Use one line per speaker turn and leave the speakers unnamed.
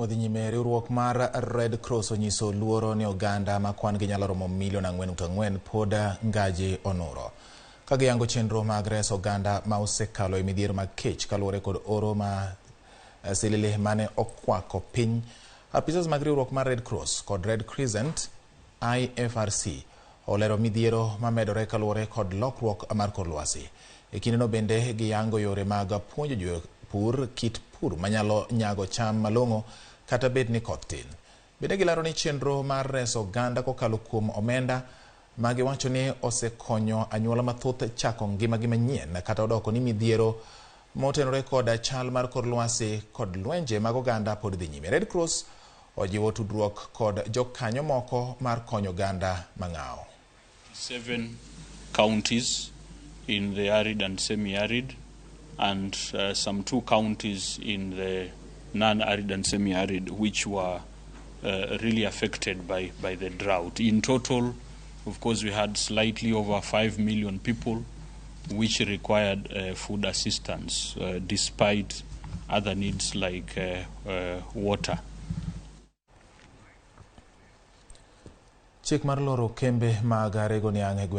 Wadhi nyime, riwruok mar Red Cross onyiso luoro ni oganda ma kwan gi nyalo romo milion 4.4 pod ngaji onuro. Ka giyango chenro mag reso oganda ma osekalo e midhiero mag kech kaluwore kod oro ma silili mane okwako piny. Apisas mag riwruok mar Red Cross kod Red Crescent IFRC olero midhiero mamedore kaluwore kod lokruok mar kor lwasi. E kindeno bende giyango yore mag puonjo jopur kit pur manyalo nyago cham malong'o kata bed ni koth tin. Bende gilero ni chenro mar reso oganda kokalo kuom omenda ma giwacho ni osekonyo anyuola mathoth chako ngimagi manyien kata odoko ni midhiero motenore kod chal mar kor lwasi kod lwenje mag oganda pod dhi nyime. Red Cross ojiwo tudruok kod jokanyo moko mar konyo oganda mang'awo.
7 counties in the arid and semi-arid, and some 2 counties in the non-arid and semi-arid, which were really affected by the drought. In total, of course, we had slightly over 5 million people which required food assistance, despite other needs like water.
Chik mar loro kembe mag rego niang' e gwenge